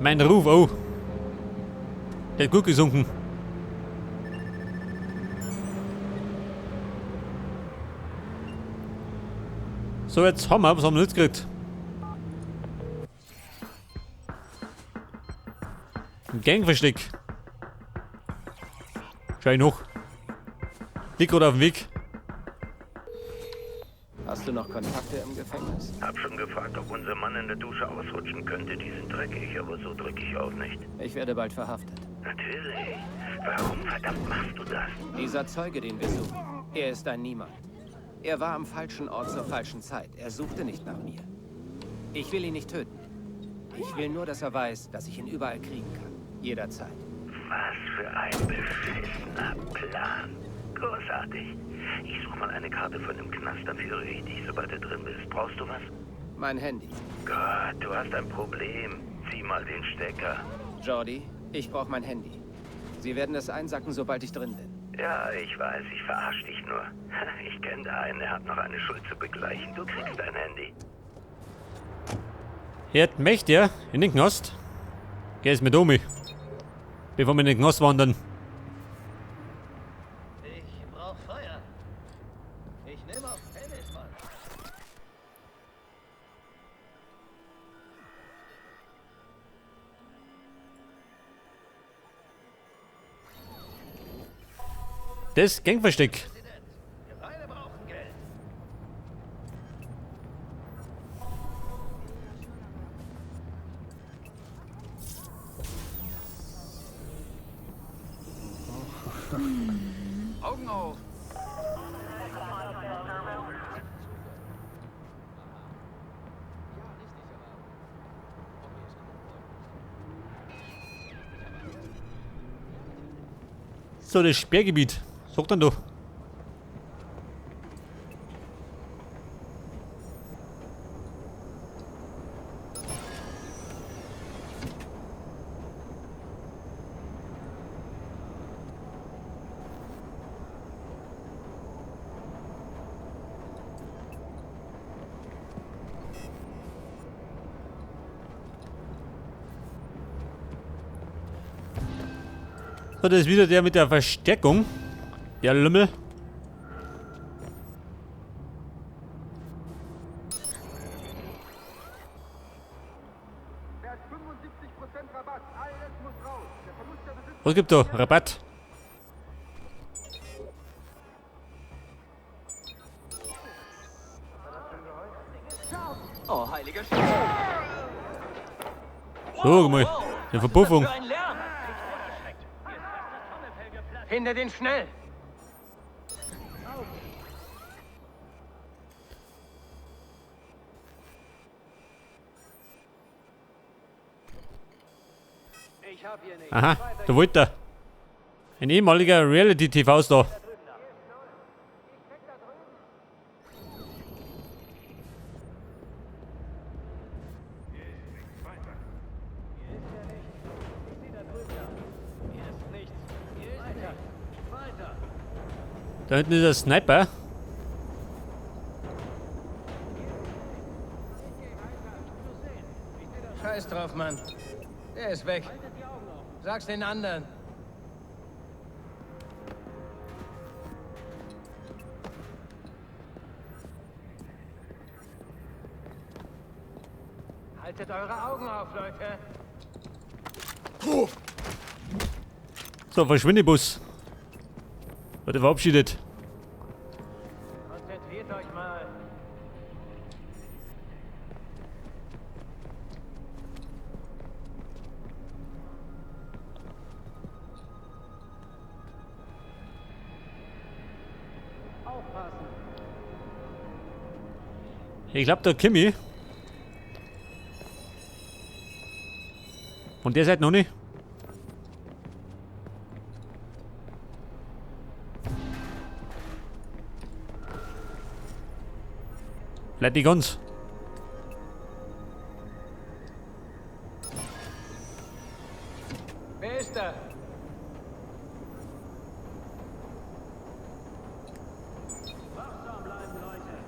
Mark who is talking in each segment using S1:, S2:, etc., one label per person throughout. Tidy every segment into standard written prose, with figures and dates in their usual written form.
S1: Mein Ruf, oh. Der hat gut gesunken. So, jetzt haben wir, was haben wir nicht gekriegt? Ein Gangversteck. Schau ich noch. Liegt gerade auf dem Weg.
S2: Hast du noch Kontakte im Gefängnis?
S3: Hab schon gefragt, ob unser Mann in der Dusche ausrutschen könnte. Die sind dreckig, aber so dreckig auch nicht.
S2: Ich werde bald verhaftet.
S3: Natürlich. Warum verdammt machst du das?
S2: Dieser Zeuge, den wir suchen, er ist ein Niemand. Er war am falschen Ort zur falschen Zeit. Er suchte nicht nach mir. Ich will ihn nicht töten. Ich will nur, dass er weiß, dass ich ihn überall kriegen kann. Jederzeit.
S3: Was für ein beschissener Plan. Großartig. Ich suche mal eine Karte von dem Knast, dann führe ich dich, sobald du drin bist. Brauchst du was?
S2: Mein Handy.
S3: Gott, du hast ein Problem. Zieh mal den Stecker.
S2: Jordi, ich brauche mein Handy. Sie werden es einsacken, sobald ich drin bin.
S3: Ja, ich weiß, ich verarsch dich nur. Ich kenne da einen, er hat noch eine Schuld zu begleichen. Du kriegst dein Handy.
S1: Herd möchte er in den Knast. Geh jetzt mit Omi. Bevor wir in den Knast wandern.
S4: Ich brauch Feuer. Ich nehme auf Tennisball.
S1: Das Gangversteck.
S4: Wir beide brauchen Geld.
S2: Augen auf!
S1: So, das Sperrgebiet. Sag dann doch. So, das ist wieder der mit der Verstärkung. Der Lümmel. Was gibt da? Rabatt.
S4: Oh, heilige Scheiße.
S1: So, guck mal. Eine Verpuffung.
S4: Ein Lärm.
S2: Finde den schnell!
S4: Ich hab hier nichts.
S1: Aha, da wollte er. Ein ehemaliger Reality-TV-Star.
S4: Hier ist nichts. Hier ist nichts. Weiter.
S1: Da hinten ist der Sniper.
S2: Scheiß drauf, Mann. Der ist weg. Sag's den anderen. Haltet eure Augen auf, Leute.
S1: So, Verschwindebus. Wurde verabschiedet.
S4: Konzentriert euch mal. Aufpassen.
S1: Ich glaube, der Kimi. Von der Seite noch nicht. Vielleicht nicht ganz.
S2: Wer ist da?
S4: Wachsam bleiben, Leute.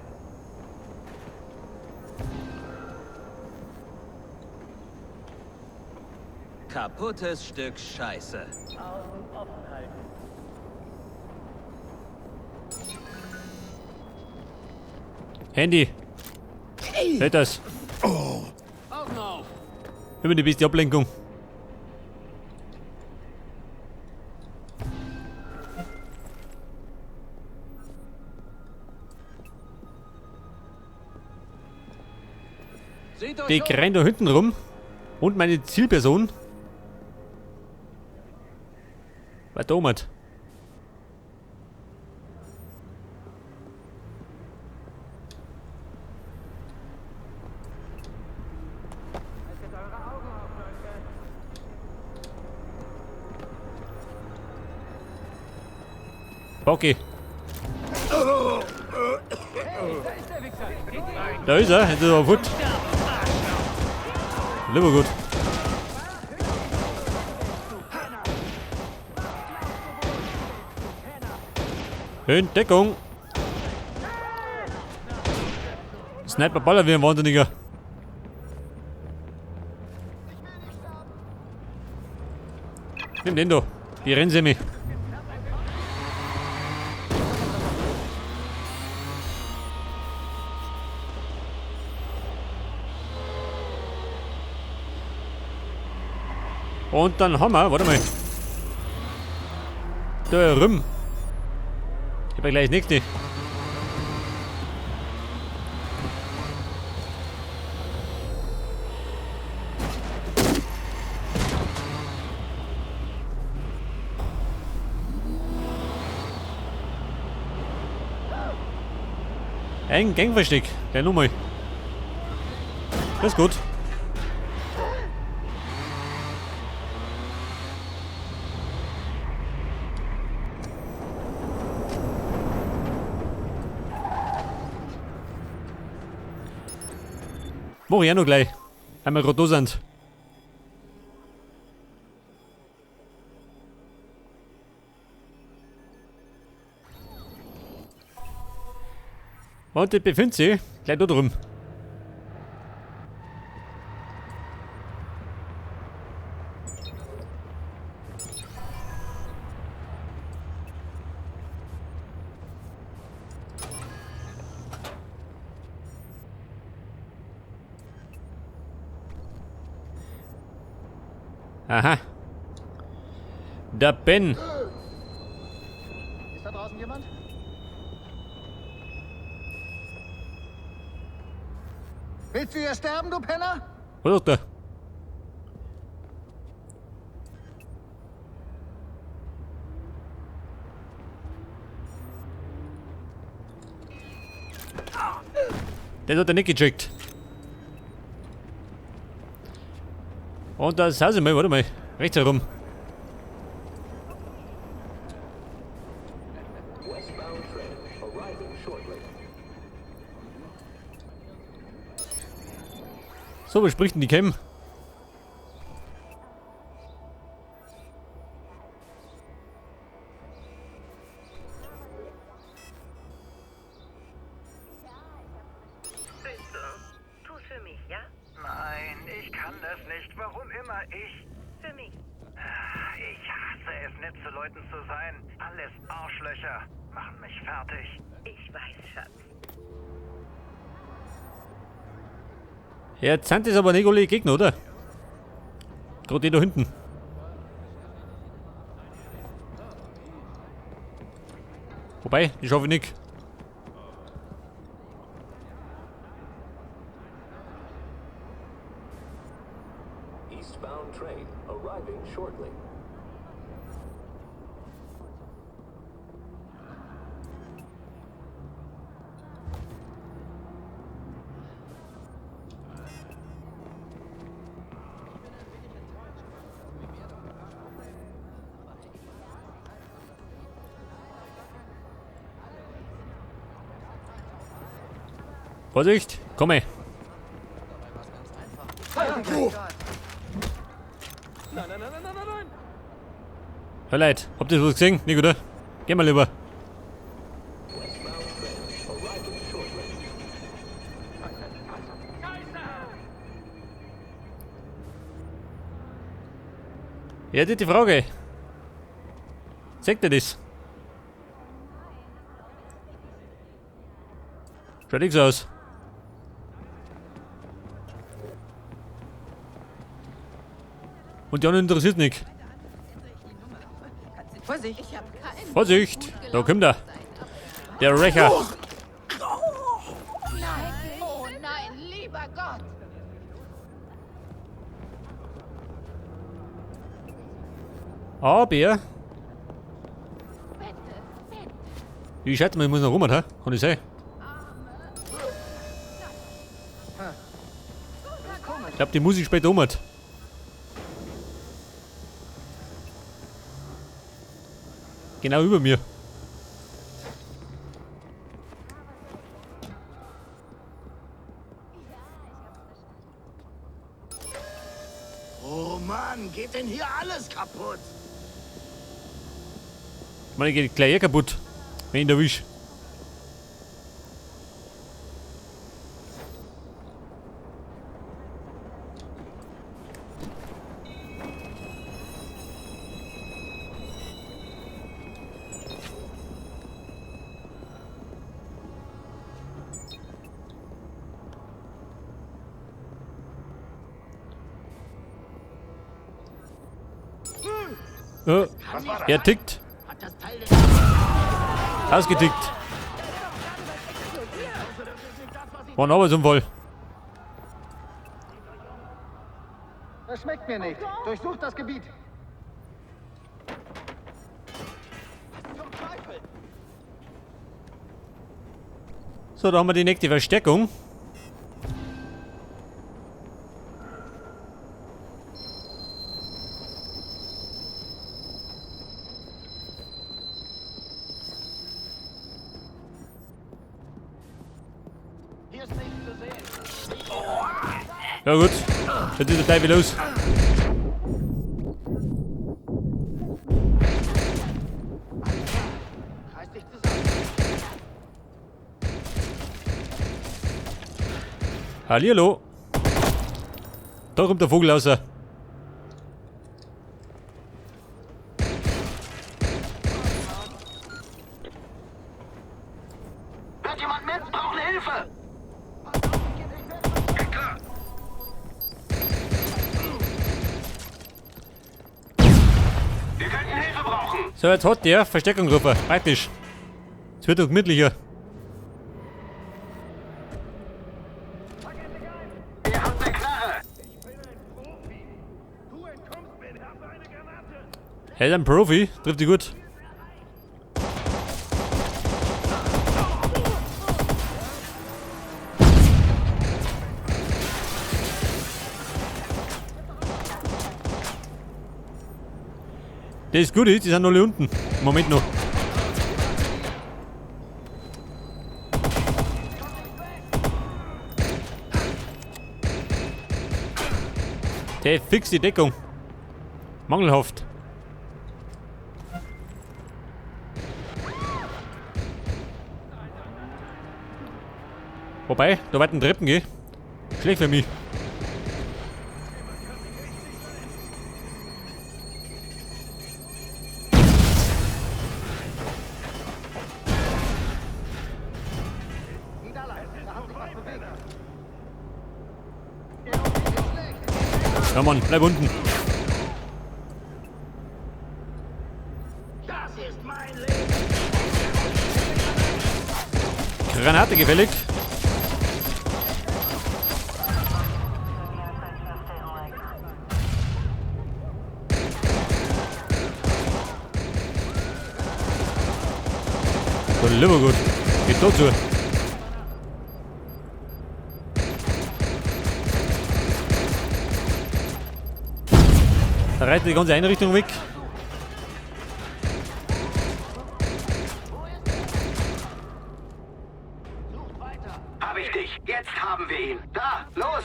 S4: Kaputtes Stück Scheiße.
S3: Augen offen halten.
S1: Handy. Hält das.
S2: Augen auf!
S1: Immer die beste Ablenkung. Die rennen da hinten rum. Und meine Zielperson. Weiter oben. Okay. Da ist er, jetzt ist er fort. Lieber gut. In Deckung. Sniper Baller wie ein Wahnsinniger. Nimm den da. Die rennen sie mich. Und dann haben wir, warte mal. Da rum. Ich hab ja gleich das nächste. Ein Gangversteck. Gleich nochmal. Das ist gut. Mach ich auch noch gleich. Einmal grad da sind. Und das befindet sich gleich da drüben. Aha. Der Ben.
S4: Ist da draußen jemand? Willst du hier sterben, du Penner?
S1: Was ist da? Der hat er nicht gecheckt. Und da ist mal, warte mal, rechts herum. So, was spricht denn die Cam?
S3: Bitte, tu's für mich, ja?
S5: Nein, ich kann das nicht. Warum immer ich?
S3: Für mich.
S5: Ich hasse es, nett zu Leuten zu sein. Alles Arschlöcher. Machen mich fertig.
S3: Ich weiß, Schatz.
S1: Ja, jetzt sind das aber nicht alle Gegner, oder? Gerade die da hinten. Wobei, die schaffe ich nicht.
S6: Eastbound train arriving shortly.
S1: Vorsicht, komme.
S2: Nein, nein, nein, nein, nein, nein!
S1: Hör Leute, habt ihr was gesehen? Nicht, oder? Geh mal lieber. Ja, das ist die Frage. Sagt er das? Schaut nix aus. Und die anderen interessiert nicht.
S7: Vorsicht.
S1: Vorsicht! Da kommt er. Der Rächer.
S7: Nein. Oh nein, lieber Gott.
S1: Aber.
S7: Bitte, bitte.
S1: Ich schätze mal, ich muss noch rum, oder? Kann ich sein? Ich glaube, die muss ich später um. Genau über mir.
S4: Oh Mann, geht denn hier alles kaputt?
S1: Ich meine, geht gleich eh kaputt, wenn ich ihn erwisch. Oh, er tickt. Ausgetickt. War ein Arbeitsunfall.
S5: Das schmeckt mir nicht. Durchsucht das Gebiet.
S1: So, da haben wir die nächste Verstärkung. Ja gut, jetzt ist der Teufel los. Hallihallo. Da kommt der Vogel raus.
S5: Hört jemand mit? Brauchen Hilfe!
S3: Wir könnten Hilfe brauchen.
S1: So, jetzt hat der Verstärkung gerufen. Praktisch. Es wird doch gemütlicher.
S3: Ihr habt eine Knarre.
S1: Er ist ein Profi, trifft die gut. Das ist gut, die sind alle unten. Moment noch. Der fixt die Deckung. Mangelhaft. Wobei, da weiten Treppen geh. Schlecht für mich. Ja Mann, bleib unten.
S4: Das ist mein Leben.
S1: Granate gefällig. So, lieber gut. Geht da zu. Da reißt die ganze Einrichtung weg.
S3: Hab ich dich. Jetzt haben wir ihn. Da, los.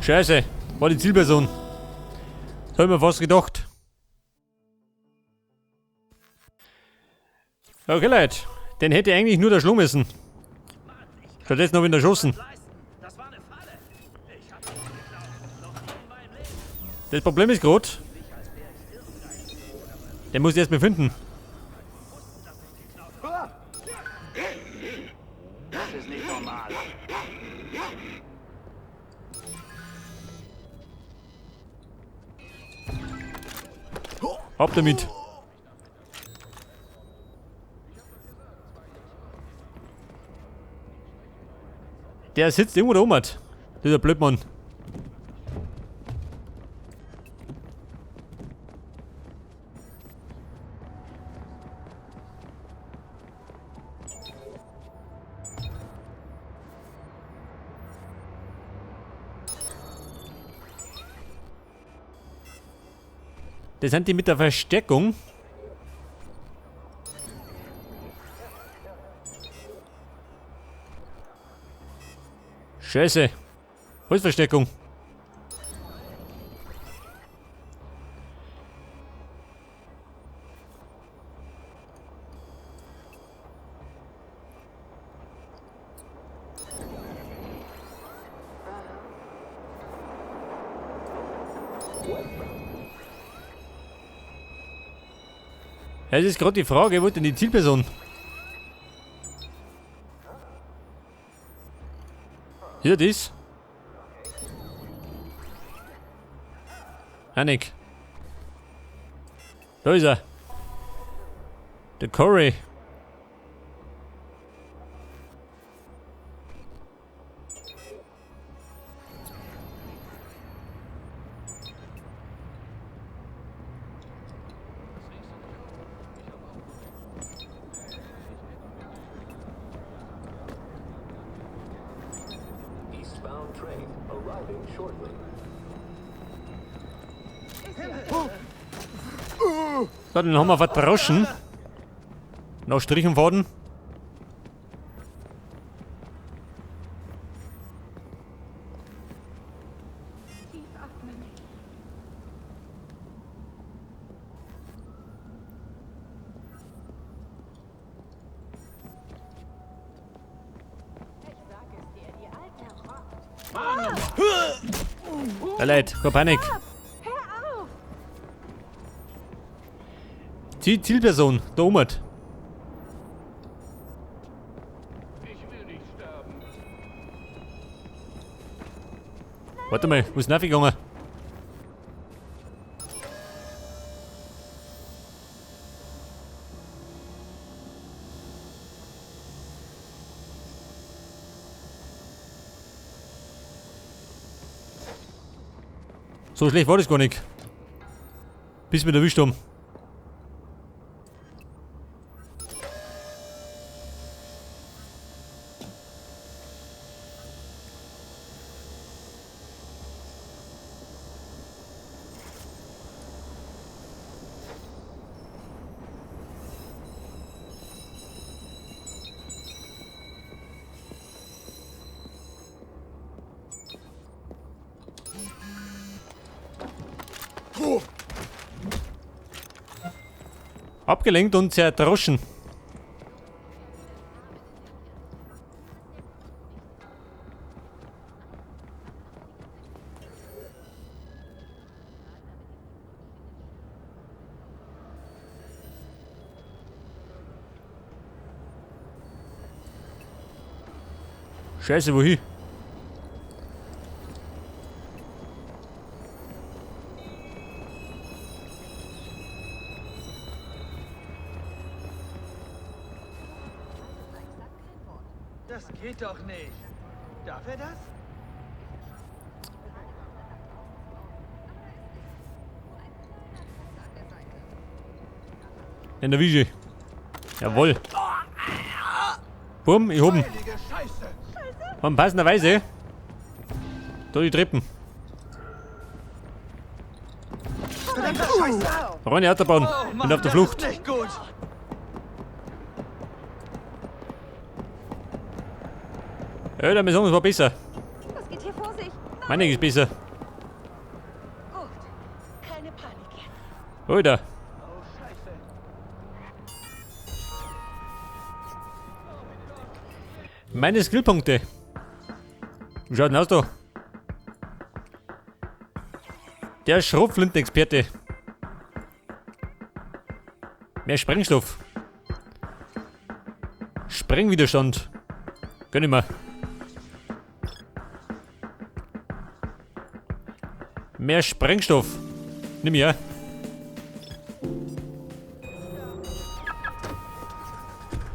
S1: Scheiße, war die Zielperson. Das hab ich mir fast gedacht. Okay, Leute. Den hätte ich eigentlich nur da schlagen müssen. Stattdessen hab ich ihn erschossen. Das Problem ist gerade, den muss ich erstmal finden.
S4: Das ist nicht normal.
S1: Ab damit. Der sitzt irgendwo da oben. Dieser Blödmann. Das sind die mit der Verstärkung. Scheiße. Holzverstärkung. Ja, es ist gerade die Frage, wo ist denn die Zielperson? Hier, das. Hanik. Da ist er. Der Corey.
S6: Eastbound train arriving shortly.
S1: So, den haben wir verdroschen. Noch Strich und Faden. Ja, Leute, keine Panik. Die Zielperson, da oben. Warte mal, wo ist denn gegangen? So schlecht war das gar nicht. Bis wir erwischt haben. Abgelenkt und zerdroschen. Scheiße, wohin?
S5: Das geht doch nicht. Darf er das?
S1: In der Wiege. Jawohl. Bumm, ich hab ihn. Und passenderweise. Da die Treppen. Reine Autobahn. Bin auf der Flucht. Ja, dann sagen, es war besser.
S7: Was geht hier vor sich?
S1: Meine ist besser.
S7: Gut. Keine Panik jetzt.
S1: Alter. Meine Skillpunkte. Wie schaut denn aus da? Der Schrotflintenexperte. Mehr Sprengstoff. Sprengwiderstand. Gönn ich mir. Mehr Sprengstoff. Nimm ja.